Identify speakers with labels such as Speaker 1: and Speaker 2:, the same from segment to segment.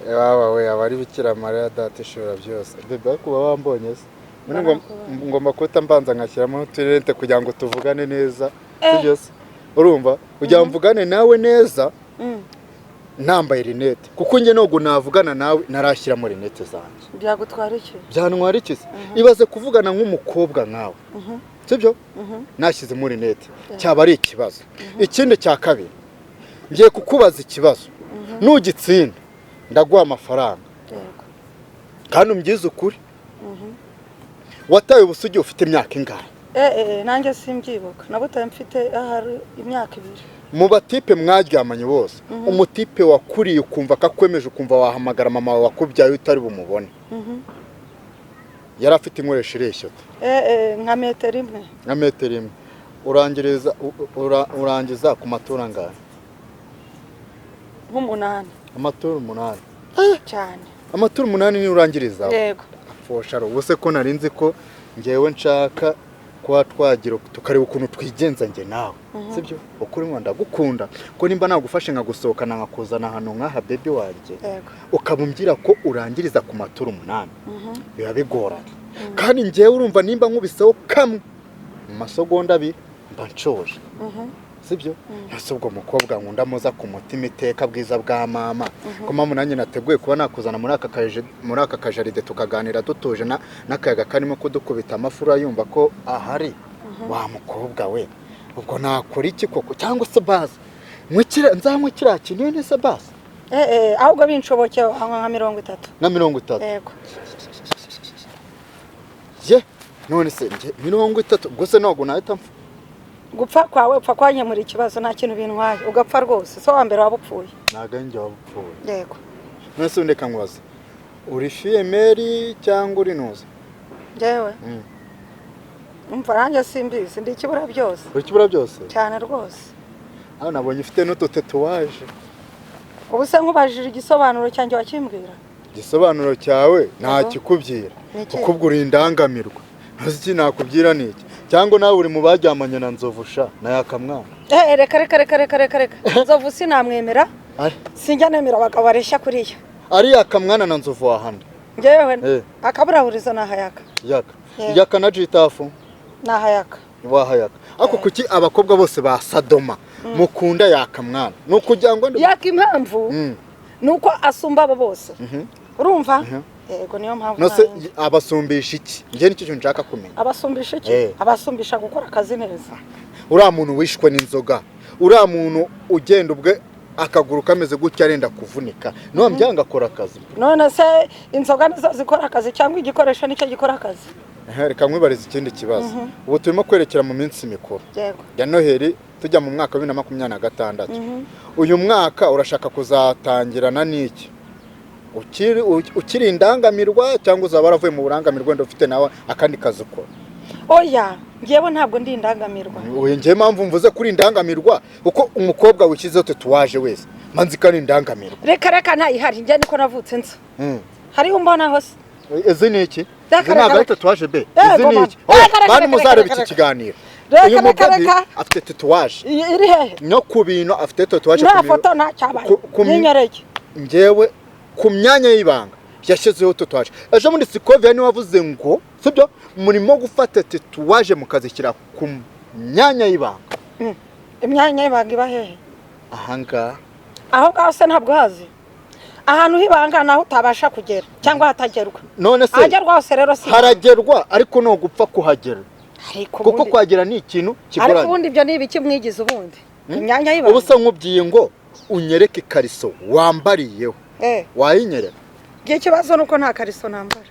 Speaker 1: Waba we, aba ari Bikira Mariya Data ishobora byose. Bébé, ariko uba wambonye se? None ngomba kuhita mbanza nkashyiramo uturinete kugira ngo tuvugane neza, sibyo se? Urumva, kugira ngo mvugane nawe neza nambaye rinete, kuko njye ntabwo navugana nawe ntarashyiramo rinete zanjye.
Speaker 2: Byagutwara iki?
Speaker 1: Byantwara iki se? Ibaze kuvugana nk'umukobwa nkawe, sibyo, nashyizemo rinete, cyaba ari ikibazo. Ikindi cya kabiri, ngiye kukubaza ikibazo, nugitsinda ndaguha amafaranga.
Speaker 2: Yego.
Speaker 1: Kandi umbwize ukuri, wataye ubusugi ufite imyaka ingahe?
Speaker 2: Nanjye simbyibuka, nabutaye mfite ahari imyaka 2.
Speaker 1: Mu batipe mwaryamanye bose, umutipe wakuriye ukumva akakwemeje, ukumva wahamagara mama wawe wakubyaye utari bumubone, yari afite inkoresho ireshya ute?
Speaker 2: Nka metero 1.
Speaker 1: Nka metero 1. Urangiriza urangiza ku maturo angahe?
Speaker 2: Nk'umunani.
Speaker 1: Amaturo 8?
Speaker 2: Cyane.
Speaker 1: Amaturo 8 niyo urangiriza?
Speaker 2: Yego.
Speaker 1: Fosharo, ubuse ko nari nzi ko ngewe nshaka kuba twagira tukareba ukuntu twigenza njye nawe, sibyo? Ukuri ngo ndagukunda, ko nimba nagufashe nkagusohokana, nkakuzana ahantu nk'aha, bébé wanjye, ukaba umbwira ko urangiriza ku maturo 8, biba bigoranye. Kandi ngewe urumva, nimba nkubiseho kamwe, mu masegonda 2 mba nshoje, sibyo? Ese ubwo mukobwa nkunda, muza ku mutima iteka, bwiza bwa mama, ko mpamvu nanjye nateguye kuba nakuzana muri aka kajaride, tukaganira dutuje n'akayaga karimo kudukubita amafura, yumva ko ahari wa mukobwa we, ubwo nakora iki koko? Cyangwa se bazi nzanywe kiriya kinini se basi?
Speaker 2: Ahubwo binshobokeye wanywa nka 30.
Speaker 1: Na 30?
Speaker 2: Yego.
Speaker 1: Ye, none se njye 30 ubwo se ntabwo nahita mpfa?
Speaker 2: Gupfa kwawe upfa kwanyemura ikibazo, nta kintu bintwaye, ugapfa rwose, so wa mbere waba upfuye.
Speaker 1: Ntabwo ari njye waba upfuye.
Speaker 2: Yego.
Speaker 1: None se ndeka nkubaze, uri fille-mère cyangwa uri nuza?
Speaker 2: Njyewe? Umva, nanjye simbizi, ndi ikibura byose.
Speaker 1: Uri kibura byose?
Speaker 2: Cyane rwose.
Speaker 1: Hano nabonye ufite n'ututatouage.
Speaker 2: Ubu se nkubajije igisobanuro cyanjye wakimbwira?
Speaker 1: Igisobanuro cyawe nta kikubwira.
Speaker 2: Ni ikihe?
Speaker 1: Kuko ubwo uri indangamirwa, ntuzi iki nakubwira ni iki. Cyangwa nawe uri mu baryamanye na Nzovu sha na Yakamwana?
Speaker 2: Reka reka reka reka reka reka, Nzovu sinamwemera. Sinjya nemera abagabo bareshya kuriya.
Speaker 1: Ari Yakamwana na Nzovu wahanda?
Speaker 2: Njyewe akaburahurizo ni ahayaka.
Speaker 1: Yaka?
Speaker 2: Yego.
Speaker 1: Yaka na Jitafu?
Speaker 2: Ni ahayaka.
Speaker 1: Wahayaka. Ariko kuki abakobwa bose ba Sadoma mukunda Yakamwana? Ni ukugira ngo
Speaker 2: Yaka, impamvu ni uko asumba abo bose, urumva?
Speaker 1: Mhm.
Speaker 2: Yego, niyo mpamvu.
Speaker 1: Nose
Speaker 2: nta yindi.
Speaker 1: Abasumbisha iki? Njye nicyo kintu nshaka kumenya.
Speaker 2: Abasumbisha iki?
Speaker 1: Eh.
Speaker 2: Abasumbisha gukora akazi neza.
Speaker 1: Uriya muntu wishwe n'inzoga, uriya muntu ugenda ubwe akaguru kameze gutya arenda kuvunika, niba byanga akora akazi.
Speaker 2: None se inzoga nizo zikora akazi cyangwa igikoresho nicyo gikora akazi?
Speaker 1: Ehe, reka nkwibarize ikindi kibazo. Ubu turimo kwerekera mu minsi mikuru ya Noheli, tujya mu mwaka wa 2026. Uyu mwaka urashaka kuzatangirana n'iki? Ukiri indangamirwa cyangwa uzaba waravuye mu burangamirwa, wenda ufite nawe akandi kazi ukora?
Speaker 2: Oya, njyewe ntabwo ndi indangamirwa.
Speaker 1: Uyu njyewe mpamvu mvuze kuri indangamirwa, kuko umukobwa wishyizeho tatouage wese manzi ko ari indangamirwa.
Speaker 2: Reka reka, ntayihari, njye niko navutse nza. Hariho umbonaho se?
Speaker 1: Izi ni iki?
Speaker 2: Reka,
Speaker 1: Izi ntabwo ari
Speaker 2: reka.
Speaker 1: tatouage be.
Speaker 2: Yego,
Speaker 1: Izi ni
Speaker 2: mama.
Speaker 1: iki?
Speaker 2: Reka, reka,
Speaker 1: Bantu
Speaker 2: reka,
Speaker 1: muzareba
Speaker 2: reka,
Speaker 1: iki
Speaker 2: reka.
Speaker 1: kiganiro,
Speaker 2: Reka,
Speaker 1: uyu
Speaker 2: reka,
Speaker 1: mugabo
Speaker 2: reka.
Speaker 1: afite tatouage
Speaker 2: Iri hehe?
Speaker 1: No ku bintu afite tatouage
Speaker 2: Nta foto, nta cyabaye. Nyinyereke.
Speaker 1: Njyewe ku myanya y'ibanga yashyizeho tatouage. Ejo bundi Sikovia niwe wavuze ngo sibyo, murimo gufata tatouage mukazishyira ku myanya y'ibanga.
Speaker 2: Imyanya y'ibanga iba hehe?
Speaker 1: Ahangaha.
Speaker 2: Aho ngaho se ntabwo hazi ahantu h'ibanga? Naho utabasha kugera cyangwa hatagerwa.
Speaker 1: None se
Speaker 2: Ahagerwa hose rero si
Speaker 1: haragerwa, ariko ni ugupfa kuhagera,
Speaker 2: Ariko
Speaker 1: kuko
Speaker 2: ubundi
Speaker 1: kuhagera ni ikintu
Speaker 2: ariko
Speaker 1: kigoranye.
Speaker 2: Ubundi ibyo ni ibiki mwigize ubundi? Imyanya y'ibanga.
Speaker 1: Ubu se nkubwiye ngo unyereke ikariso wambariyeho, wayinyereka?
Speaker 2: Igihe ikibazo ni uko nta kariso nambara.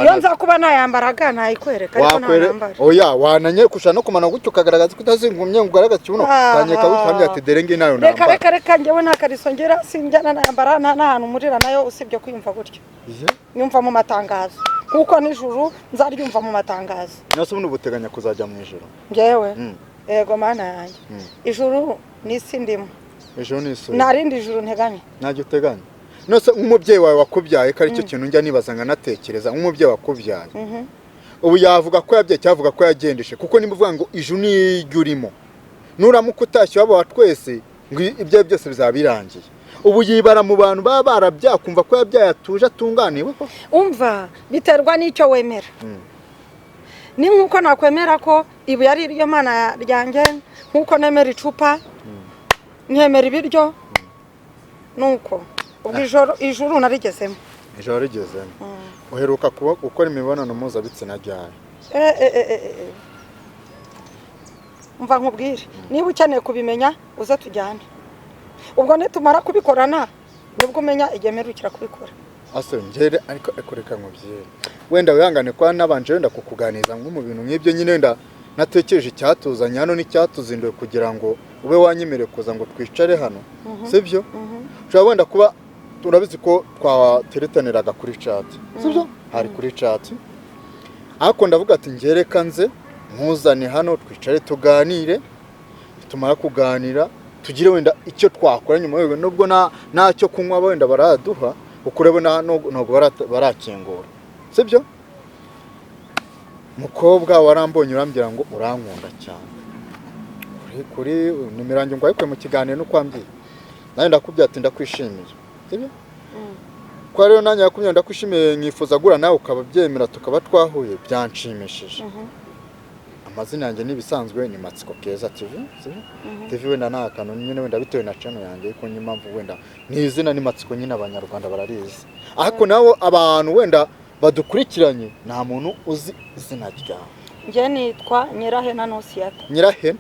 Speaker 2: Iyo nza kuba nayambaraga ntayikwereka, ariko nta nambara.
Speaker 1: Oya, wananyereka, ushobora no kumana gutyo ukagaragaza ko utazingumye ngo ugaragaze ikibuno. Ukanyereka gutyo ukamubwira ati: "Dore ngiyi nayo
Speaker 2: Reka
Speaker 1: nambara."
Speaker 2: reka reka, njyewe nta kariso ngira, sinjyana nayambara, nta n'ahantu murira nayo usibye kwiyumva gutyo. Nyumva mu matangazo, kuko nijoro nzaryumva mu matangazo.
Speaker 1: Nase ubundi ubuteganya kuzajya mu ijoro?
Speaker 2: Njyewe? Yego Mana yanjye, ijuru n'isi ndimo.
Speaker 1: Ijoro ni isuri.
Speaker 2: Nta rindi juru nteganya.
Speaker 1: Ntabyo uteganya. Nose nk'umubyeyi wawe wakubyaye, ko aricyo kintu njya nibaza nkanatekereza, nk'umubyeyi wakubyaye, ubu yavuga ko yabyaye cyangwa avuga ko yagendeshe? Kuko nimba uvuga ngo ijuru ni iryo urimo, nuramuka utashye iwabo wa twese. Ngo ibyo byose bizaba birangiye. Ubu yibara mu bantu baba barabyaye, akumva ko yabyaye atuje, atunganiwe koko?
Speaker 2: Umva, biterwa n'icyo wemera. Ni nk'uko nakwemera ko ibuye ari ryo mana ryanjye, nk'uko nemera icupa, nkemera ibiryo, nuko ubwo ijoro ijuru narigezemo.
Speaker 1: Ijoro rigezemo. Uheruka kuba gukora imibonano mpuzabitsina ryari?
Speaker 2: Eh, eh, eh, eh, eh. Umva nkubwire, niba ukeneye kubimenya uze tujyane. Ubwo nitumara kubikorana nibwo umenya igihe mperukira kubikora.
Speaker 1: Ase ngere, ariko reka nkubwire, wenda wihangane kuba nabanje wenda kukuganiriza nko mu bintu nk'ibyo nyine. Wenda natekereje icyatuzanye hano n'icyatuzinduye kugira ngo ube wanyemereye kuza ngo twicare hano, sibyo? Ushobora wenda kuba turabizi ko twateretaniraga kuri chat, sibyo? Hari kuri chat, ariko ndavuga ati ngereka nze nkuzane hano twicare tuganire. Tumara kuganira tugire wenda icyo twakora nyuma, wenda nubwo ntacyo kunywa wenda baraduha, kuko urabona ntabwo barakingura, sibyo? Mukobwa, warambonye urambwira ngo urankunda cyane kuri nimero yanjye, ngo wayikuye mu kiganiro nuko wambwiye, nanjye ndakubwira ati ndakwishimiye, sibyo? Ko rero nanjye yakubwiye ndakwishimiye, nkifuza guhura nawe ukaba byemera tukaba twahuye, byanshimishije. Amazina yanjye n'ibisanzwe ni Matsiko Keza TV, sibyo? TV wenda ni akantu nyine wenda bitewe na channel yanjye, ariko niyo mpamvu wenda ni izina ni Matsiko nyine, Abanyarwanda bararizi. Ariko nabo abantu wenda badukurikiranye nta muntu uzi izina ryawe.
Speaker 2: Njye nitwa Nyirahena Nusiyata.
Speaker 1: Nyirahena,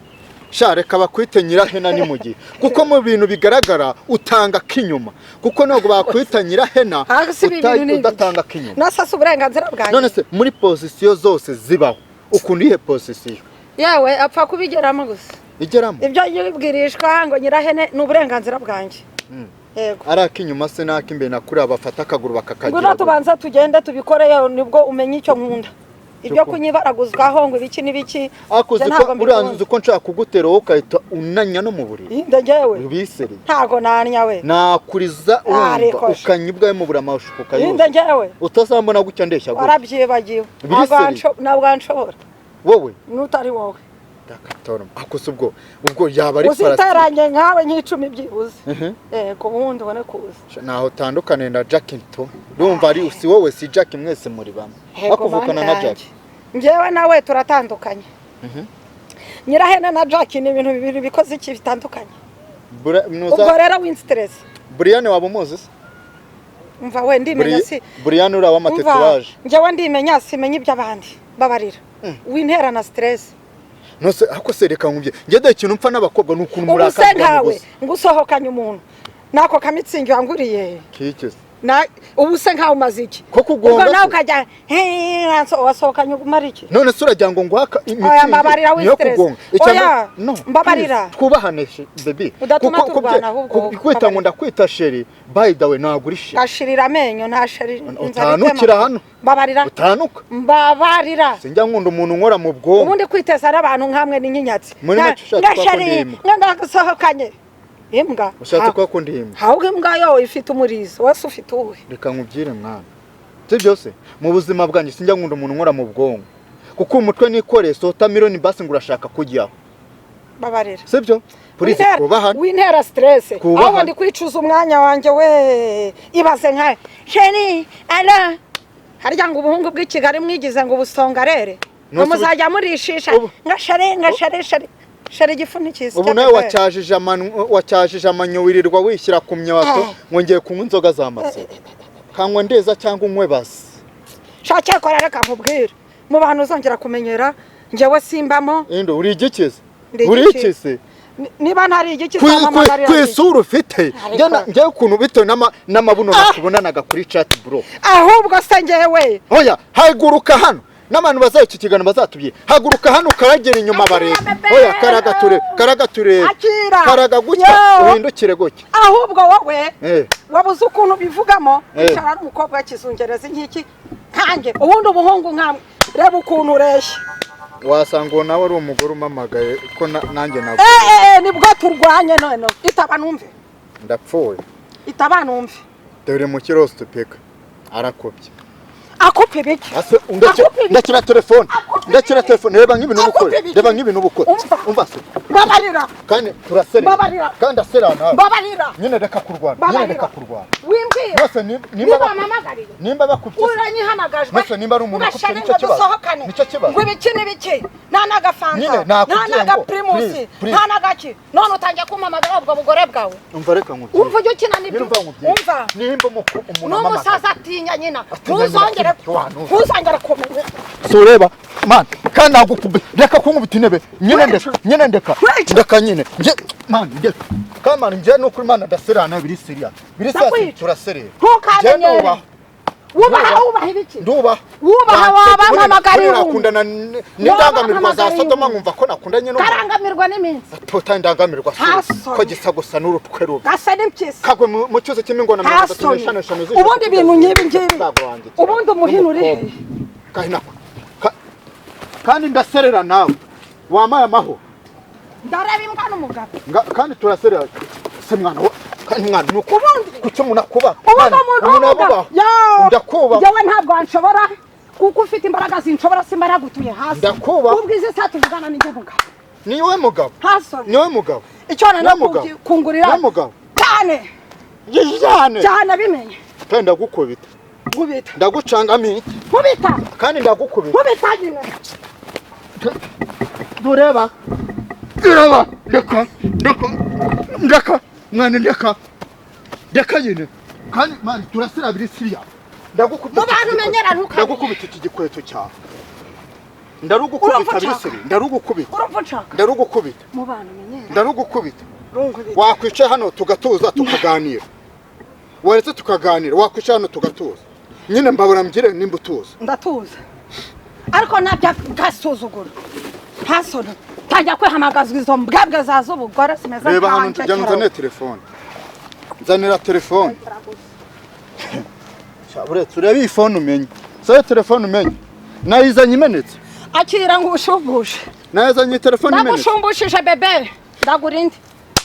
Speaker 1: sha reka bakwite Nyirahena ni mu gihe, kuko mu bintu bigaragara utanga akinyuma, kuko ntabwo bakwita Nyirahena
Speaker 2: Ah, si ibi bintu ni ibiki?
Speaker 1: udatanga akinyuma.
Speaker 2: Nasa si uburenganzira bwanjye?
Speaker 1: None se muri position zose zibaho ukunda ihe position?
Speaker 2: Yewe, apfa kubigeramo gusa.
Speaker 1: Igeramo.
Speaker 2: Ibyo yibwirishwa ngo Nyirahene ni uburenganzira bwanjye. Yego.
Speaker 1: Ari ak'inyuma se n'ak'imbere, na kuriya bafata akaguru bakakagira
Speaker 2: Ngwino
Speaker 1: gutya.
Speaker 2: Tubanza tugende tubikore, yewe nibwo umenya icyo nkunda. Ibyo
Speaker 1: Cyo
Speaker 2: kunyibaraguzwaho ngo ibiki n'ibiki,
Speaker 1: ariko
Speaker 2: njye
Speaker 1: uzi ko
Speaker 2: ntabwo
Speaker 1: buriya
Speaker 2: mbikunda.
Speaker 1: uzi ko nshaka kugutera wowe ugahita unanya no mu buriri?
Speaker 2: Inde njyewe?
Speaker 1: Biseri.
Speaker 2: Ntago nanya we.
Speaker 1: Nakuriza urumva.
Speaker 2: Ariko sha.
Speaker 1: Ukanya ubwawe mu buriri amashuka
Speaker 2: Inde
Speaker 1: ukayuza.
Speaker 2: njyewe?
Speaker 1: Utazambona gutya ndeshya gutya.
Speaker 2: Warabyibagiwe.
Speaker 1: Biri
Speaker 2: Ntabwo
Speaker 1: seri.
Speaker 2: ntabwo wanshobora.
Speaker 1: Wowe?
Speaker 2: N'utari wowe.
Speaker 1: Ndakatora ako se ubwo yaba ari farasi?
Speaker 2: Uziteranye nkawe nk'icumi byibuze. Yego, ubundi ubone kuza.
Speaker 1: Ntaho utandukaniye na Jack nto, ndumva ari si wowe si Jack, mwese muri bamwe.
Speaker 2: Yego,
Speaker 1: bakuvukana
Speaker 2: mana
Speaker 1: na
Speaker 2: yanjye.
Speaker 1: Jack.
Speaker 2: Njyewe nawe turatandukanye. Nyirahene na Jack ni ibintu bibiri bikoze iki bitandukanye. Ubwo rero winstress.
Speaker 1: Brian waba umuzi se?
Speaker 2: Umva we, ndimenya si
Speaker 1: Brian uriya
Speaker 2: umva
Speaker 1: w'amatatouage.
Speaker 2: Njyewe ndimenya, simenya iby'abandi. Babarira, wintera na stress.
Speaker 1: Nose ako se reka nkubye, njye dore ikintu mpfa n'abakobwa ni ukuntu
Speaker 2: Ubu se
Speaker 1: murakazwa
Speaker 2: nkawe
Speaker 1: n'ubusa.
Speaker 2: ngo usohokanye umuntu nako kamitsingi wanguriye
Speaker 1: Kiki se?
Speaker 2: Na ubu se nkawe umaze iki?
Speaker 1: Ko kugonga
Speaker 2: Ubwo nawe
Speaker 1: se?
Speaker 2: ukajya "Hey, wasohokanye umara iki?"
Speaker 1: None se uragira ngo nguhaka
Speaker 2: Oya, mbabarira,
Speaker 1: niyo
Speaker 2: wistress.
Speaker 1: kugonga?
Speaker 2: Oya,
Speaker 1: No,
Speaker 2: mbabarira.
Speaker 1: please, twubahane baby.
Speaker 2: Udatuma
Speaker 1: Kuko
Speaker 2: turwana ahubwo,
Speaker 1: kwita ngo
Speaker 2: mbabarira.
Speaker 1: ndakwita chéri, by the way ntabwo uri chéri.
Speaker 2: Gashirira amenyo nta chéri inzara
Speaker 1: Utanukira
Speaker 2: itema.
Speaker 1: hano.
Speaker 2: Mbabarira.
Speaker 1: Utanuka.
Speaker 2: Mbabarira.
Speaker 1: Sinjya nkunda umuntu nkora mu bwonko.
Speaker 2: Ubundi kwiteza n'abantu nkamwe ni nk'inyatsi.
Speaker 1: Muri make ushatse
Speaker 2: Nga
Speaker 1: kuba
Speaker 2: chéri,
Speaker 1: akunda imbwa.
Speaker 2: nga ndagusohokanye imbwa.
Speaker 1: Ushatse kuba akunda imbwa.
Speaker 2: Ahubwo imbwa yo ifite umurizo, wese ufite uwuhe?
Speaker 1: Reka nkubwire mwana, si byose mu buzima bwanjye sinjya nkunda umuntu nkora mu bwonko, kuko umutwe nikoreye sota miliyoni basi ngo urashaka kujyaho.
Speaker 2: Babarira.
Speaker 1: Sibyo? Please, twubahane.
Speaker 2: Wintera stress.
Speaker 1: Twubahane.
Speaker 2: Ahubwo ndi kwicuza umwanya wanjye we. Ibaze nka chéri ala harya ngo ubuhungu bw'i Kigali mwigize ngo ubusongarere, ngo
Speaker 1: Nose
Speaker 2: muzajya murishisha nga chéri, nga chéri, chéri, chéri, igifu ntikizi.
Speaker 1: Ubu nawe wacyajije amanu, wacyajije amanyo, wirirwa wishyira ku myato ngo ngiye kunywa inzoga za matsiko. Kanywa ndeza cyangwa unywe basi.
Speaker 2: Shaka kora, reka nkubwire, mu bantu uzongera kumenyera njyewe simbamo.
Speaker 1: Inde uri igikize?
Speaker 2: Ndi
Speaker 1: Uri
Speaker 2: igiki.
Speaker 1: ikize?
Speaker 2: Niba ntari igiki
Speaker 1: Ku
Speaker 2: zamamagarira.
Speaker 1: isura ufite.
Speaker 2: Ariko-
Speaker 1: Njyewe ukuntu bitewe n'amabuno nakubonanaga kuri chat, bro.
Speaker 2: Ahubwo se njyewe
Speaker 1: Oya, haguruka hano, n'abantu bazaba iki kiganiro bazatubwira. Haguruka hano ukaragera inyuma barebe.
Speaker 2: Akira, bebe.
Speaker 1: Oya, karaga turebe, karaga turebe.
Speaker 2: Akira.
Speaker 1: Karaga gutya.
Speaker 2: Yo.
Speaker 1: Uhindukire gutya.
Speaker 2: Ahubwo wowe wabuze ukuntu bivugamo. Wicara n'umukobwa w'ikizungerezi nk'iki nkanjye, ubundi ubuhungu nkamwe, reba ukuntu ureshya.
Speaker 1: Wasanga uwo nawe ari umugore umamagaye ko nanjye nabwo.
Speaker 2: Eh, eh, eh, nibwo turwanye none. Itaba numve.
Speaker 1: Ndapfuye.
Speaker 2: Itaba numve.
Speaker 1: Dore mu kirosito peka arakobye.
Speaker 2: Akubye. Akupa ibiki?
Speaker 1: Ndakira telefone. Ndakira telefone. Reba nk'ibintu ubukora. Reba nk'ibintu ubukora. Umva se.
Speaker 2: Babarira.
Speaker 1: Kandi turaserera.
Speaker 2: Babarira.
Speaker 1: Kandi asera nawe.
Speaker 2: Babarira.
Speaker 1: Nyine reka kurwana. Nyine reka kurwana.
Speaker 2: Wimbwira.
Speaker 1: Nose nimba
Speaker 2: bampamagariye.
Speaker 1: Nimba bakubye.
Speaker 2: Uranyihamagajwe.
Speaker 1: Nose nimba ari umuntu ukubye nicyo kibazo. Nicyo kibazo.
Speaker 2: Ngo ibiki n'ibiki. Nta n'agafanta. Nta n'agaprimusi. Nta n'agaki. None utangiye kumpamagara ubwo bugore bwawe.
Speaker 1: Umva reka nkubwire.
Speaker 2: Umva ujye ukina n'ibyo. Umva.
Speaker 1: Nimba umuntu
Speaker 2: n'umusaza atinya nyina. Ntuzongere. Ntuzongere kumenya.
Speaker 1: Si ureba man kandi nagukubita reka kunkubita intebe nyine ndeka nyine ndeka ndeka nyine nge man ndeka kandi man nge nukuri man ndaserana biri serious biri serious turaserera
Speaker 2: ntukamenyere wubaha wubaha ibiki
Speaker 1: ndubaha
Speaker 2: wubaha wabampamagarira
Speaker 1: nakundana n'indangamirwa za Sodoma nkumva ko nakundanye n'umuntu
Speaker 2: karangamirwa n'iminsi
Speaker 1: tota indangamirwa ko gisa gusa n'urutwe rubi
Speaker 2: gasa n'impyisi
Speaker 1: kagwe mu cyuzi cy'imingona 35 z'ijoro
Speaker 2: ubundi ibintu nk'ibi ngibi ubundi umuhini uri hehe
Speaker 1: kandi ndaserera nawe wamaye amaho
Speaker 2: ndareba imbwa n'umugabo
Speaker 1: kandi turaserera se mwana wa kandi mwana nuko
Speaker 2: ubundi
Speaker 1: kuki umuntu akuba
Speaker 2: ubundi umuntu w'umugabo
Speaker 1: ndakuba
Speaker 2: yewe ntabwo wanshobora kuko ufite imbaraga zinshobora simba nagutuye hasi
Speaker 1: ndakuba
Speaker 2: ubwize saa tuvugana n'ijye mugabo
Speaker 1: niwe mugabo niwe mugabo
Speaker 2: icyo nanakungurira cyane
Speaker 1: cyane
Speaker 2: cyane bimenye
Speaker 1: kandi ndagukubita
Speaker 2: nkubita
Speaker 1: ndagucangamo iki
Speaker 2: nkubita
Speaker 1: kandi ndagukubita
Speaker 2: nkubita nyine
Speaker 1: dureba dureba ndeka ndeka ndeka mwana ndeka ndeka nyine kandi mwana turasira biri siriya ndagukubita
Speaker 2: mu bantu menyera ntuka
Speaker 1: ndagukubita iki gikweto cyawe ndarugukubita biri siriya ndarugukubita
Speaker 2: urumva nshaka
Speaker 1: ndarugukubita
Speaker 2: mu bantu menyera
Speaker 1: ndarugukubita wakwica hano tugatuza tukaganira waretse tukaganira wakwica hano tugatuza nyine mbabura mbyire nimba utuza
Speaker 2: ndatuza ariko nabyo gasuzuguro ntasoni tangira kwihamagazwa izo mbwebwe za z'ubugore zimeze
Speaker 1: reba hano njya nzanira telefone nzanira telefone uretse urebe iyi fone umenye sabe telefone umenye nayizanye imenetse
Speaker 2: akira ngo ushumbushe
Speaker 1: nayizanye telefone imenetse
Speaker 2: ndagushumbushishe bebe ndagura indi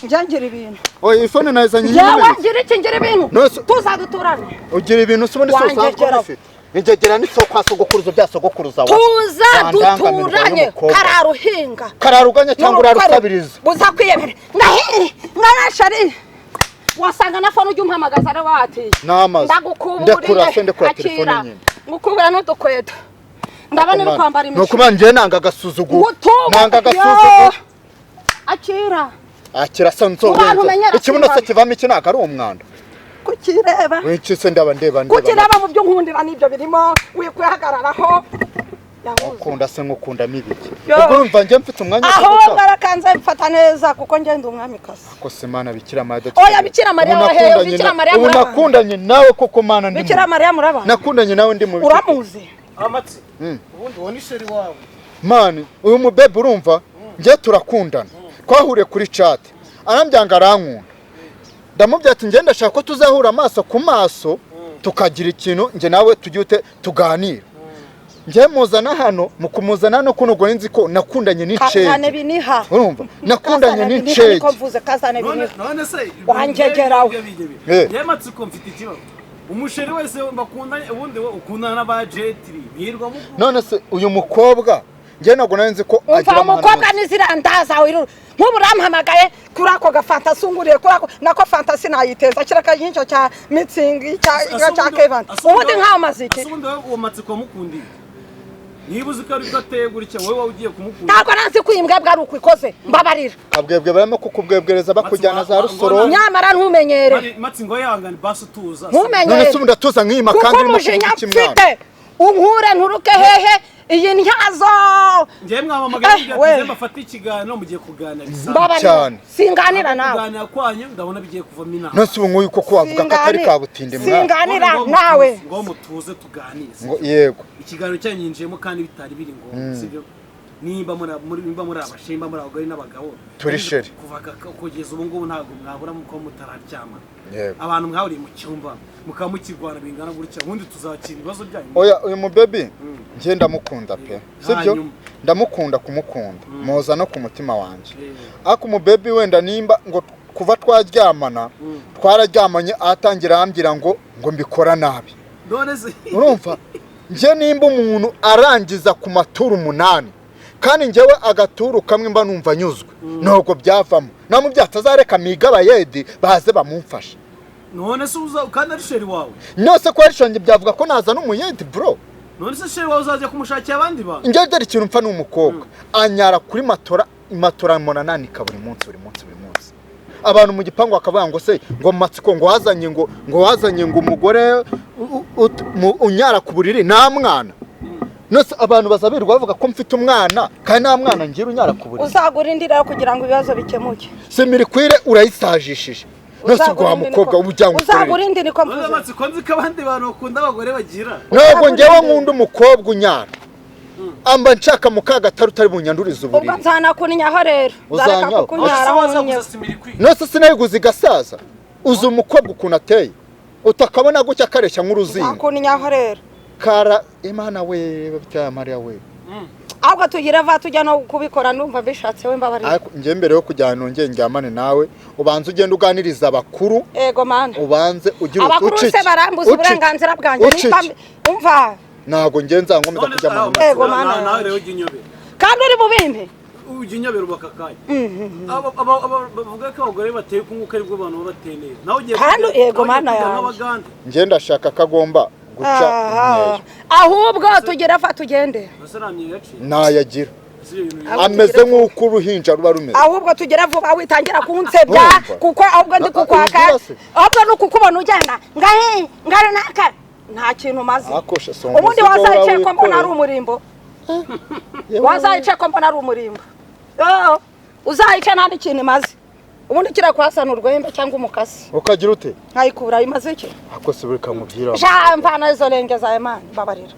Speaker 2: njya ngira ibintu
Speaker 1: oya iyi fone nayizanye
Speaker 2: yewe
Speaker 1: imenetse
Speaker 2: ngira iki ngira ibintu tuzaduturane
Speaker 1: ugira ibintu se ubundi se usanzwe ubifite ingegera ni soko sogokuruza bya sogokuruza wa
Speaker 2: tuza duturanye kararuhinga
Speaker 1: kararuganya cyangwa urarusabiriza
Speaker 2: buza kwiyemera ngahi ngarashari wasanga na fone ujya umpamagaza ari watiye
Speaker 1: namaze
Speaker 2: ndagukuburiye
Speaker 1: ndekura telefone nyine
Speaker 2: ngukubura n'udukweto ndabona uri kwambara
Speaker 1: imishumi nuko manje nanga agasuzuguro nanga agasuzuguro
Speaker 2: akira
Speaker 1: akira se nzobenza ikibuno se kivamo iki naka ari umwanda
Speaker 2: kukireba
Speaker 1: wiki se ndaba ndeba ndeba
Speaker 2: kukireba mu byo nkundira nibyo birimo wikwihagararaho
Speaker 1: ukunda se nkukunda mibiki ubwo urumva njye mfite umwanya
Speaker 2: aho barakanze mfata neza kuko ngenda umwami kazi
Speaker 1: ko se mana Bikira Mariya
Speaker 2: oya Bikira Mariya waheyo Bikira Mariya
Speaker 1: ubu nakundanye nawe koko mana ndi
Speaker 2: Bikira Mariya murabana
Speaker 1: nakundanye nawe ndi mu
Speaker 2: uramuzi
Speaker 3: amatsi ubundi woni sheri wawe
Speaker 1: mani uyu mubebe urumva njye turakundana twahuriye kuri chat arambyanga arankunda ndamubwira ati njye ndashaka ko tuzahura amaso ku maso tukagira ikintu njye nawe tujye tuganira njye muzana hano mu kumuzana hano kuno ubwo nzi ko nakundanye
Speaker 2: kazane
Speaker 1: n'incege
Speaker 2: biniha
Speaker 1: urumva nakundanye n'incege
Speaker 2: niko mvuze kazane biniha
Speaker 3: none se
Speaker 2: Wangegerawe.
Speaker 3: yewe matsiko mfite ikibazo umusheri wese bakundanye ubundi we ukundana n'aba jetiri birirwa mu
Speaker 1: none se uyu mukobwa njye ntabwo nari nzi ko
Speaker 2: umva
Speaker 1: agira amahane
Speaker 2: umukobwa n'iziriya ndaza wirura nk'ubu urampamagaye kuri ako gafanta sunguriye kuri ako nako fanta sinayiteza kiraka nk'icyo cya mitsingi cya kevanti ubundi nkaho maze iki
Speaker 3: ese ubundi wowe uwo matsiko wamukundiye niba uzi ko ari bwo ateye gutya wowe waba ugiye kumukunda
Speaker 2: ntabwo nanzi ko iyi mbwebwe ari uko ikoze mbabarira
Speaker 1: kabwebwe barimo kukubwebwereza bakujyana za rusoro
Speaker 2: nyamara ntumenyere
Speaker 3: matsingo yangana basi utuza
Speaker 1: none se
Speaker 2: ntumenyere
Speaker 1: ubu ndatuza nk'iyima
Speaker 2: kuko
Speaker 1: kandi urimo
Speaker 2: umujinya
Speaker 1: kuvuga iki mwana
Speaker 2: mfite unkure nturuke hehe iyi ntyazo
Speaker 3: njyewe mwamamagaye
Speaker 2: Eh,
Speaker 3: mubwira
Speaker 2: we.
Speaker 3: ati mbafate ikiganiro mugiye kuganira bisanzwe
Speaker 2: mbabarira
Speaker 1: Cyane.
Speaker 2: singanira nawe
Speaker 3: kuganira kwanyu ndabona bigiye kuvamo inama
Speaker 1: none se ubu nguyu koko wavuga ko atari kabutindi mwana
Speaker 2: singanira
Speaker 3: Ngo
Speaker 2: nawe
Speaker 3: ngo mutuze tuganire
Speaker 1: ngo yego
Speaker 3: ikiganiro cyanyu yinjiyemo kandi bitari biri ngombwa sibyo nimba muri abashe nimba muri abagore n'abagabo
Speaker 1: Turi sheri.
Speaker 3: kuva kugeza ubu ngubu ntabwo mwabura muko mutararyama
Speaker 1: Yego.
Speaker 3: abantu mwahuriye mu cyumba mukaba mukirwana bingana gutya ubundi tuzakira ibibazo byanyu
Speaker 1: oya uyu mubebi njye ndamukunda pe sibyo
Speaker 3: Hanyuma.
Speaker 1: ndamukunda kumukunda muhoza no ku mutima wanjye
Speaker 3: Eh.
Speaker 1: ariko umubebi wenda nimba ngo kuva twaryamana twararyamanye atangira arambwira ngo mbikora nabi
Speaker 3: none se
Speaker 1: urumva Njye nimba umuntu arangiza ku maturu 8 kandi njyewe agaturu kamwe mba numva nyuzwe, ntabwo byavamo. Namubyaye atazareka miga abayedi baze bamumfashe.
Speaker 3: None se uza kandi ari sheri wawe?
Speaker 1: Nose ko ari shenge byavuga ko nazana umuyedi bro.
Speaker 3: None se sheri wawe uzajya kumushakira abandi bantu?
Speaker 1: Njye dore ikintu mpfa ni umukobwa anyara kuri matora, matora monanika buri munsi buri munsi buri munsi. Abantu mu gipangu bakavuga ngo se ngo Matsiko ngo wazanye ngo wazanye ngo umugore unyara ku buriri nta mwana. Nose abantu bazabirwa bavuga ko mfite umwana kandi nta mwana ngira unyara ku buriri.
Speaker 2: Uzagura indi rero kugira ngo ibibazo bikemuke.
Speaker 1: Semirikwire urayisajishije. Nose ubwo wa mukobwa ujya ngo
Speaker 2: uzagura indi niko
Speaker 3: None
Speaker 2: mvuze.
Speaker 3: Matsiko nzi ko abandi bantu bakunda abagore bagira.
Speaker 1: Ntabwo njyewe nkunda umukobwa unyara. Amba nshaka mukagatari utari bunyanduriza uburiri.
Speaker 2: Ubwo nzanakunyaho rero. Nzareka kukunyaraho nyine.
Speaker 1: Nose sinayiguze igasaza. Uzi umukobwa ukuntu ateye. Utakabona gutya akareshya nk'uruzingo.
Speaker 2: Nzakunyaho rero.
Speaker 1: Kara Imana we babitaya Maria we.
Speaker 2: Ahubwo tugira va tujya no kubikora ndumva bishatse we mbabarira.
Speaker 1: Ariko njye mbere yo kujyana nongeye njyamane nawe ubanze ugende uganiriza abakuru.
Speaker 2: Ego mana.
Speaker 1: Ubanze ugira
Speaker 2: abakuru se barambuza uburenganzira bwanjye nimba umva.
Speaker 1: Ntabwo njye nzangomeza kujyamana nawe.
Speaker 2: Ego mana.
Speaker 3: Nawe rero ujya unyobera.
Speaker 2: Kandi uri bubimpe.
Speaker 3: Ujya unyobera ubaka kanya. Aba bavuga ko abagore bateye kunguka aribwo abantu baba bateye neza. Nawe ugiye
Speaker 2: kandi ego mana yanjye.
Speaker 1: Njye ndashaka kagomba guca imyeyo.
Speaker 2: Ahubwo tugera fa tugende.
Speaker 1: Nayagira. Ameze nk'uko uruhinja ruba rumeze.
Speaker 2: Ahubwo tugera vuba witangira kunsebya kuko ahubwo ndi kukwaka. Ahubwo nukukubona ugenda ngahe ngare naka nta kintu maze. Ubundi wazayice ko mbona ari umurimbo. Wazayice ko mbona ari umurimbo. Uzayice nta n'ikintu imaze. Ubundi kirakwasana urwembe cyangwa umukasi.
Speaker 1: Ukagira ute?
Speaker 2: Nkayikura imaze iki?
Speaker 1: Akose buri kamubwira.
Speaker 2: Ja mvana izo renge za Imana mbabarira.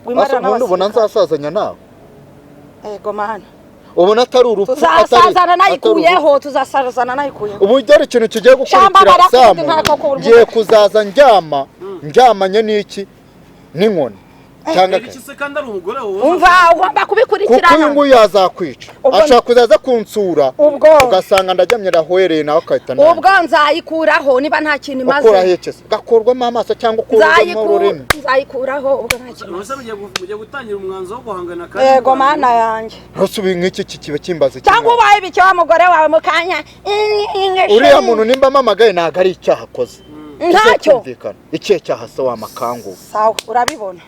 Speaker 1: Wimarira n'abasirikare. Ubona nzasazanya nawe.
Speaker 2: Ego mana.
Speaker 1: Ubona atari urupfu
Speaker 2: tuzasazana nayikuyeho, tuzasazana nayikuyeho.
Speaker 1: Ubu dore ikintu kigiye gukurikira Samu. Ngiye kuzaza ndyama, ndyamanye n'iki? N'inkoni. Cyangwa
Speaker 2: umva ugomba kubikurikirana.
Speaker 1: Kuko uyu nguyu yazakwica. Ashaka kuzaza kunsura. Ugasanga ndaryamye rahwereye nawe akahita nawe.
Speaker 2: Ubwo nzayikuraho niba nta kintu imaze.
Speaker 1: Ukuraho iki se? Gakurwamo amaso cyangwa ukurwamo ururimi.
Speaker 2: Nzayikuraho ubwo nta kintu.
Speaker 3: Mugiye gutangira umwanzo wo guhangana kandi.
Speaker 2: Yego mana yanjye.
Speaker 1: Ntusubi nk'iki kiba kimbaze.
Speaker 2: Cyangwa ubaye ibiki wa mugore wawe mukanya.
Speaker 1: Uriya muntu nimba amamagaye ntago ari icyaha akoze.
Speaker 2: Ntacyo.
Speaker 1: Ikihe cyaha se wa makangu?
Speaker 2: Sawa urabibona.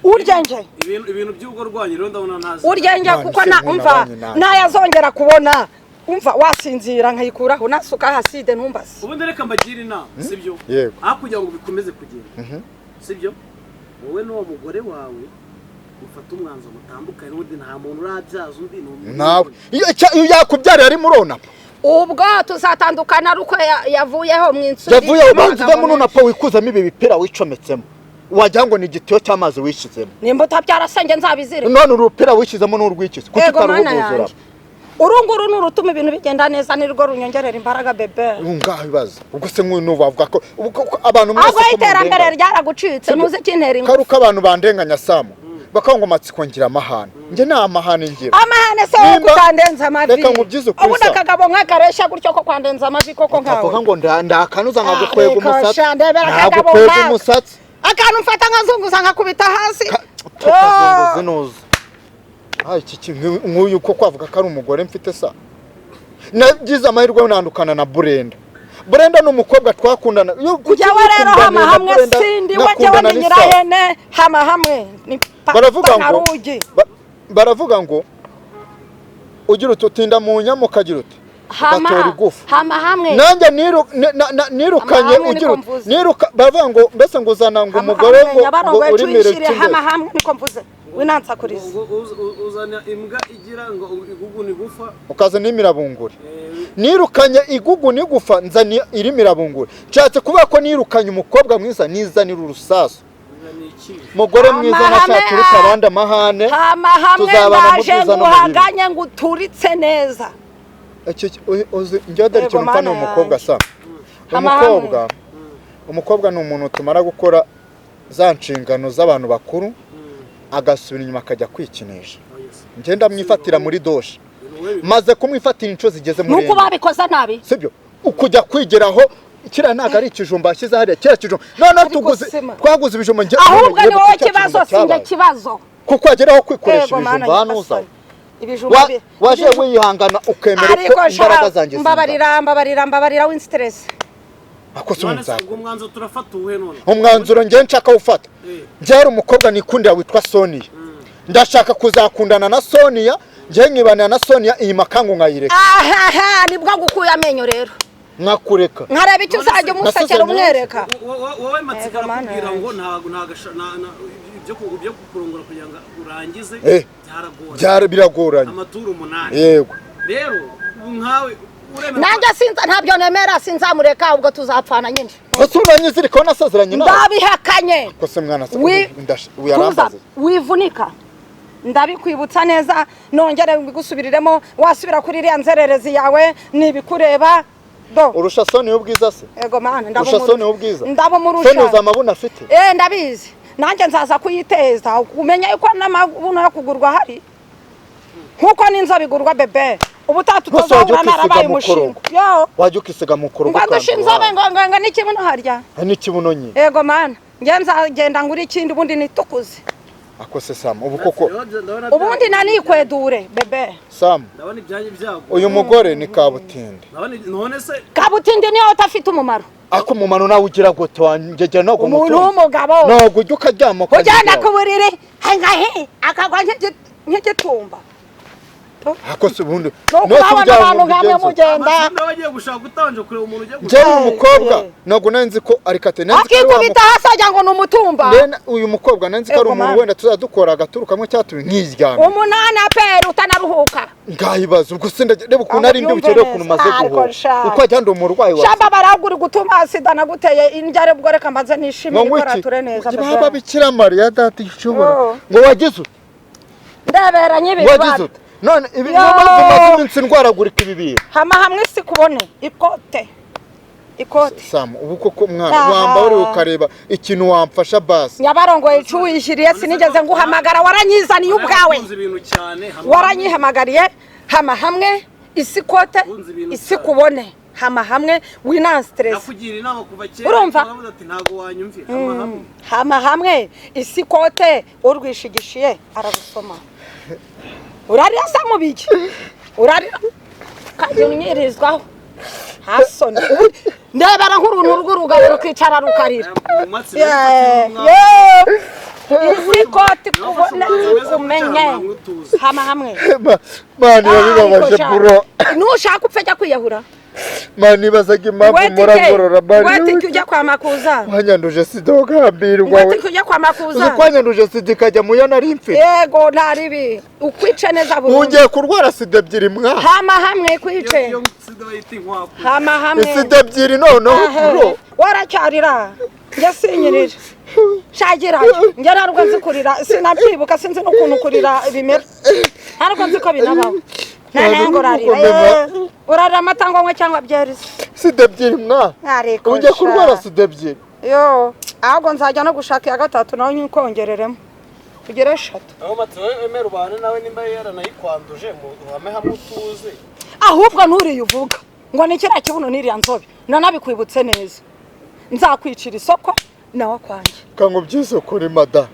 Speaker 2: Uryenje
Speaker 3: ibintu by'ubwo rwanyu rero ndabona ntazi.
Speaker 2: Uryenje kuko na umva ntayazongera kubona umva wasinzira nkayikuraho nasuka haside ntumbaze.
Speaker 3: Ubundi reka mbagira inama sibyo? Aho kugira ngo bikomeze kugenda sibyo? Wowe n'uwo mugore wawe mufate umwanzuro mutandukanye n'ubundi nta muntu urabyaza undi
Speaker 1: nawe. Iyo yakubyariye ari murona.
Speaker 2: Ubwo tuzatandukana ruko yavuyeho mu insu.
Speaker 1: Yavuyeho banze uve muri napa wikuzamo ibi bipira wicometsemo. Wagira ngo ni igitiyo cy'amazi wishyizemo.
Speaker 2: Nimba utabyarasenge nzabizire.
Speaker 1: None urupira wishyizemo n'urwikize kuko utaruhuguzura.
Speaker 2: Urunguru n'urutuma ibintu bigenda neza nirwo runyongerera imbaraga bebe.
Speaker 1: Ngaho ibibazo. Ubwo se nk'uyu bavuga ko abantu mwese
Speaker 2: ko iterambere ryaragucitse ntuzi ikintera ingufu.
Speaker 1: Karuka abantu bandenganya Samu. Bakanga ngo Matsiko ngira amahane. Nge nta amahane ngira.
Speaker 2: Amahane se wo kutandenza amavi.
Speaker 1: Reka nkubyize ukuri.
Speaker 2: Ubundi akagabo nkakaresha gutyo ko kwandenza amavi koko nkawe.
Speaker 1: Utavuga ngo ndakanuza nkagukwega umusatsi.
Speaker 2: Nkagukwega umusatsi. Akantu mfata nkazunguza nkakubita hasi.
Speaker 1: Tukazunguza inuza. Iki nk'uyu ko kwavuga ko ari umugore mfite sa. Nagize amahirwe nandukana na Brenda. Brenda ni umukobwa twakundana.
Speaker 2: Njyewe rero hama hamwe sindi we njyewe ni nyirahene hama hamwe.
Speaker 1: Baravuga ngo ugira uti utinda mu nyama ukagira uti gatora igufa.
Speaker 2: Hama hamwe.
Speaker 1: Nanjye nirukanye ugira uti niruka baravuga ngo mbese ngo uzana ngo umugore ngo urimire
Speaker 2: kimwe. Hama hamwe niko mvuze. Winansakuriza.
Speaker 3: Uzana imbwa igira ngo igugu nigufa
Speaker 1: ukazana imirabunguri. Nirukanye igugu nigufa nzani irimirabunguri. Nshatse kuvuga ko nirukanye umukobwa mwiza nizanira urusasu. Mugore mwiza nashaturuka abandi amahane.
Speaker 2: Hama hamwe ndaje nguhanganye nguturitse neza.
Speaker 1: Njye dore ikintu mpfa ni umukobwa sa. Umukobwa ni umuntu tumara gukora za nshingano z'abantu bakuru agasubira inyuma akajya kwikinisha. Njye ndamwifatira muri doshe. Maze kumwifatira inshuro zigeze muri
Speaker 2: nuko babikoze nabi.
Speaker 1: Sibyo? Ukujya kwigeraho Kiriya ntabwo ari ikijumba yashyize hariya, kiriya kijumba noneho
Speaker 2: Ariko
Speaker 1: tuguze,
Speaker 2: sema.
Speaker 1: twaguze ibijumba njye.
Speaker 2: Ahubwo ni wowe
Speaker 1: Cya kijumba
Speaker 2: kibazo, sinjye
Speaker 1: cyabaye.
Speaker 2: kibazo.
Speaker 1: Kuko wageraho kwikoresha
Speaker 2: Yego, mana
Speaker 1: ibijumba hano uza
Speaker 2: nyagasani. Ibijumba
Speaker 1: waje wihangana ukemera
Speaker 2: ariko
Speaker 1: uko imbaraga
Speaker 2: sha
Speaker 1: zanjye zingana.
Speaker 2: Mbabarira, mbabarira, mbabarira, w'instress.
Speaker 1: Ako se
Speaker 3: None se
Speaker 1: nzakora
Speaker 3: ubwo umwanzuro turafata uwuhe none?
Speaker 1: Umwanzuro njye nshaka gufata, njye hari umukobwa nikundira witwa Sonia. Ndashaka kuzakundana na Sonia, njye nkibanira na Sonia, iyi makangu nkayireka.
Speaker 2: Ahaha, nibwo ngukuye amenyo rero.
Speaker 1: Nkakureka.
Speaker 2: Nkareba icyo uzajya umusekera
Speaker 1: Nasezeranye.
Speaker 2: umwereka.
Speaker 3: Wowe matsiko
Speaker 2: Yego, mana
Speaker 3: arakubwira ngo
Speaker 2: yanjye.
Speaker 3: ntago ibyo kukurongora kugira ngo urangize byaragoranye.
Speaker 1: Byari biragoranye.
Speaker 3: Amaturo 8.
Speaker 1: Yego.
Speaker 3: Rero ubu nkawe uremera
Speaker 2: Nanjye sinza, ntabyo nemera, sinzamureka, ubwo tuzapfana nyine.
Speaker 1: Ese uranyizirikaho nasezeranye nawe?
Speaker 2: Ndabihakanye.
Speaker 1: Ko se mwana se
Speaker 2: Tuza,
Speaker 1: yarambaze.
Speaker 2: wivunika, ndabikwibutsa neza, nongere mbigusubiriremo. Wasubira kuri iriya nzererezi yawe ntibikureba do.
Speaker 1: Urusha Sonia ubwiza se?
Speaker 2: Ego mana.
Speaker 1: Urusha Sonia ubwiza?
Speaker 2: Ndabumurusha.
Speaker 1: Sonia uzi amabuno afite?
Speaker 2: Eh, ndabizi, nanjye nzaza kuyiteza, umenya yuko n'amabuno yo kugurwa ahari nkuko n'inzobe igurwa bebe. Ubutaha
Speaker 1: Rwose wajya
Speaker 2: tutazahura
Speaker 1: ukisiga
Speaker 2: narabaye
Speaker 1: mu
Speaker 2: umushinga
Speaker 1: korogo.
Speaker 2: yo.
Speaker 1: Wajya ukisiga mu korogo.
Speaker 2: Ngo ndushe inzobe, ngo n'ikibuno harya.
Speaker 1: N'ikibuno nyine.
Speaker 2: Ego mana, njye nzagenda ngura ikindi, ubundi nitukuze.
Speaker 1: Ako se Sam, ubu koko
Speaker 2: Ubundi nanikwedure bebe.
Speaker 1: Sam,
Speaker 3: Ndabona ibyanyu byago.
Speaker 1: uyu mugore ni kabutindi.
Speaker 3: Ndabona none se
Speaker 2: Kabutindi niyo utafite umumaro.
Speaker 1: Ako mumano nawe ugira gute wanjye ntabwo
Speaker 2: Umuntu
Speaker 1: umutunze.
Speaker 2: w'umugabo
Speaker 1: Ntabwo ujya ukaryama
Speaker 2: ujyana
Speaker 1: ukaryama.
Speaker 2: ku buriri hangahe akagwa nk'igitumba.
Speaker 1: Ako se ubundi
Speaker 2: Ni ukubabona abantu nkamwe mugenda.
Speaker 3: Amatsinda wagiye gushaka utabanje kureba umuntu ugiye
Speaker 1: Njyewe
Speaker 3: gushaka.
Speaker 1: uyu mukobwa
Speaker 2: Eh.
Speaker 1: ntabwo nari nzi ko ari kate, nari nzi ko ari wa
Speaker 2: Akikubita hasi wagira ngo ni umutumba.
Speaker 1: Then uyu mukobwa nari nzi ko ari
Speaker 2: Ego,
Speaker 1: umuntu
Speaker 2: mana.
Speaker 1: wenda tuzadukora agaturu kamwe cyatuye nkiryamye.
Speaker 2: 8 aperi utanaruhuka.
Speaker 1: Ngayibaza ubwo se reba ukuntu
Speaker 2: Aho
Speaker 1: ari mbi
Speaker 2: byumve
Speaker 1: bukere ukuntu
Speaker 2: neza.
Speaker 1: maze
Speaker 2: Ariko
Speaker 1: guhura.
Speaker 2: sha.
Speaker 1: Uko ajya ndi umurwayi wa
Speaker 2: Shamba baragura gutuma sida naguteye indyare, ubwo reka mbanze nishimire
Speaker 1: ngo
Speaker 2: ikora
Speaker 1: iki
Speaker 2: ture neza
Speaker 1: baba
Speaker 2: bebe.
Speaker 1: Bikira Mariya data ishobora.
Speaker 2: Oh.
Speaker 1: Ngo wagize ute?
Speaker 2: Ndebera
Speaker 1: Ngo wagize
Speaker 2: nyibibara.
Speaker 1: ute? None ibi
Speaker 2: Yo.
Speaker 1: niyo mpamvu maze iminsi ndwaragurika ibi bintu.
Speaker 2: Hama hamwe si kubone ikote ikote.
Speaker 1: Sam, ubu koko mwana
Speaker 2: Aha.
Speaker 1: wamba uri ukareba ikintu wamfasha basi.
Speaker 2: Nyabarongoye icuwishyiriye, sinigeze nguhamagara, waranyizaniye ubwawe.
Speaker 3: Nakunze ibintu cyane hamwe.
Speaker 2: Waranyihamagariye. Hama hamwe isi kote
Speaker 3: Nkunze ibintu
Speaker 2: isi
Speaker 3: cyane.
Speaker 2: kubone, hama hamwe winanstress.
Speaker 3: Nakugira inama kuva kera.
Speaker 2: Urumva?
Speaker 3: Uravuze ati ntago wanyumvira. Hama hamwe.
Speaker 2: Hama hamwe isi kote, urwishigishiye ararusoma. Urarira sa mubiki, urarira kandi unyirizwaho hasoni. Ubu ndebera nk'uruntu rw'urugabo rukicara rukarira.
Speaker 3: Mu matsinda
Speaker 2: Yeah,
Speaker 3: y'umwanzuro.
Speaker 2: yeah. Isi koti kubone ikumenye, hama hamwe.
Speaker 1: Mani bibabaje bro.
Speaker 2: Nushaka upfe jya kwiyahura.
Speaker 1: Mani nibazaga impamvu muragorora mani.
Speaker 2: Wetike ujya kwa Makuza.
Speaker 1: Wanyanduje sida ugahambirwa we.
Speaker 2: Wetike ujya kwa
Speaker 1: Uzi
Speaker 2: Makuza.
Speaker 1: kwanyanduje sida ikajya mu yo nari mfite.
Speaker 2: Yego, ntaribi ukwice neza burundu.
Speaker 1: Ugiye kurwara sida ebyiri mwa.
Speaker 2: Hama hamwe kwice.
Speaker 3: Iyo sida bayita inkwaku.
Speaker 2: Hama hamwe.
Speaker 1: Sida ebyiri noneho bro.
Speaker 2: Waracyarira, njye sinyirira shagira, njye ntabwo nzi kurira, sinabyibuka, sinzi n'ukuntu kurira bimera, ntabwo nzi ko binabaho. Nta urarira. Urarira amata ngo anywe cyangwa byeri se?
Speaker 1: Sida ebyiri mwa.
Speaker 2: Ariko
Speaker 1: Ugiye
Speaker 2: sha.
Speaker 1: kurwara sida ebyiri.
Speaker 2: Yo, ahubwo nzajya no gushaka iya gatatu nawe nyikongereremo ugere 3.
Speaker 3: Aho matsi wowe wemera ubane nawe nimba yaranayikwanduje mu uhame hamwe utuze.
Speaker 2: Ahubwo nturiye uvuga ngo ni kiriya kibuno n'iriya nzobe, nanabikwibutse neza, nzakwicira isoko nawe kwanjye.
Speaker 1: Kango byose kuri mada.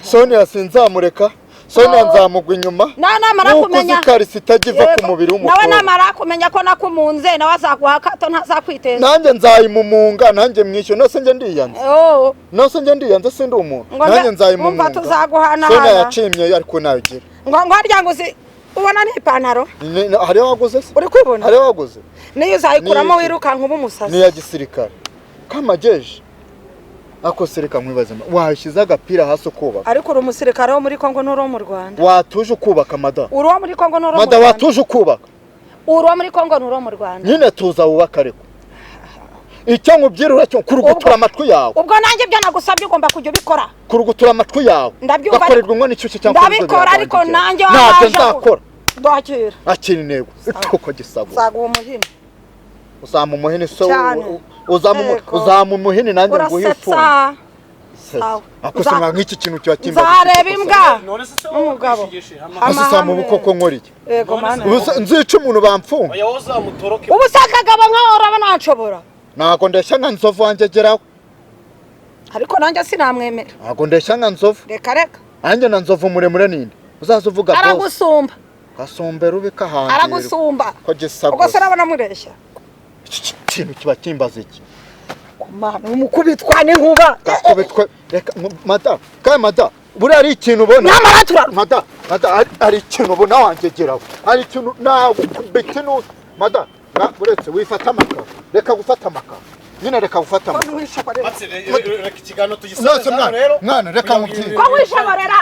Speaker 1: Sonia sinzamureka. Sonia nzamugwa inyuma.
Speaker 2: Nawe namara
Speaker 1: Nuko
Speaker 2: kumenya
Speaker 1: uzi karisi itajya iva ku
Speaker 2: Yego.
Speaker 1: mubiri
Speaker 2: Nawe
Speaker 1: w'umukobwa.
Speaker 2: namara kumenya ko nakumunze, nawe azaguha akato, ntazakwiteza.
Speaker 1: Nanjye nzayimumunga, nanjye mwishyura, nose njye ndiyanze.
Speaker 2: Oh,
Speaker 1: Nose njye ndiyanze sindi umuntu.
Speaker 2: Ngo
Speaker 1: Nanjye nzayimumunga.
Speaker 2: umva tuzaguhanahana.
Speaker 1: Sonia yacimye ariko nayo
Speaker 2: ngo harya ngo uzi ubona ni ipantaro.
Speaker 1: Hariyo waguze se?
Speaker 2: Uri kwibona?
Speaker 1: Hariyo waguze?
Speaker 2: Niyo uzayikuramo
Speaker 1: Ni-
Speaker 2: wirukanka uba umusazi.
Speaker 1: Ni iya gisirikare. Kamajeje. Ako sereka nkwibaze washyize agapira hasi ukubaka.
Speaker 2: Ariko uri umusirikare wo muri Kongo n'uri uwo mu Rwanda.
Speaker 1: Watuje ukubaka mada.
Speaker 2: Uri uwo muri Kongo n'uri uwo mu
Speaker 1: Mada
Speaker 2: Rwanda.
Speaker 1: watuje ukubaka.
Speaker 2: Uri uwo muri Kongo n'uri uwo mu Rwanda.
Speaker 1: Nyine tuza wubaka ariko. Icyo nkubwira uracyo kurugutura amatwi yawe.
Speaker 2: Ubwo nanjye ibyo nagusabye ugomba kujya ubikora.
Speaker 1: Kurugutura amatwi yawe.
Speaker 2: Ndabyumva
Speaker 1: Gakorerwa inkono inshyushye cyangwa
Speaker 2: ndabikora ariko nanjye
Speaker 1: ntabyo
Speaker 2: waje
Speaker 1: nzakora.
Speaker 2: Ndakira.
Speaker 1: Akira intego. Ituko gisago.
Speaker 2: Nzaguha umuhini.
Speaker 1: Uzamu umuhini so
Speaker 2: Cyane. Yego.
Speaker 1: uzamu umuhini nanjye nguhe ifuni.
Speaker 2: Urasetsa. Sawa.
Speaker 1: Ako se nka nk'iki kintu kiba kimbaza.
Speaker 2: Nzareba imbwa.
Speaker 3: None se se wowe
Speaker 2: N'umugabo.
Speaker 3: wishigishe hama.
Speaker 2: Hama
Speaker 1: Ase samu
Speaker 2: hamwe.
Speaker 1: ubukoko nkora iki?
Speaker 2: Yego mana.
Speaker 1: Ubu se nzica umuntu bamfunga.
Speaker 3: Oya wowe uzamutoroke.
Speaker 2: Ubu se akagabo nkawe urabona nshobora.
Speaker 1: Ntabwo ndeshya nka Nzovu wanjye geraho.
Speaker 2: Ariko nanjye sinamwemera.
Speaker 1: Ntabwo ndeshya nka Nzovu.
Speaker 2: Reka reka.
Speaker 1: Nanjye na Nzovu muremure ninde uzaza uvuga boss?
Speaker 2: Aragusumba.
Speaker 1: Gasumbera ubikahangira.
Speaker 2: Aragusumba.
Speaker 1: Ko gisa
Speaker 2: Ubwo se
Speaker 1: gusa.
Speaker 2: urabona mureshya?
Speaker 1: Iki kintu kiba kimbaza iki?
Speaker 2: Kumana umukubitwa n'inkuba.
Speaker 1: Gakubitwe reka mada, kandi mada buriya ari ikintu ubona.
Speaker 2: Nyamara turarwa.
Speaker 1: Mada, mada, hari ikintu ubona wanjye geraho, hari ikintu nagukubita inu mada na uretse wifata amakaro, reka gufata amakaro nyine, reka gufata amakaro.
Speaker 3: Reka ikiganiro
Speaker 1: Nose
Speaker 3: tugisoze
Speaker 1: mwana,
Speaker 3: hano rero.
Speaker 1: mwana, reka nkubwire.
Speaker 2: Ko wishoborera.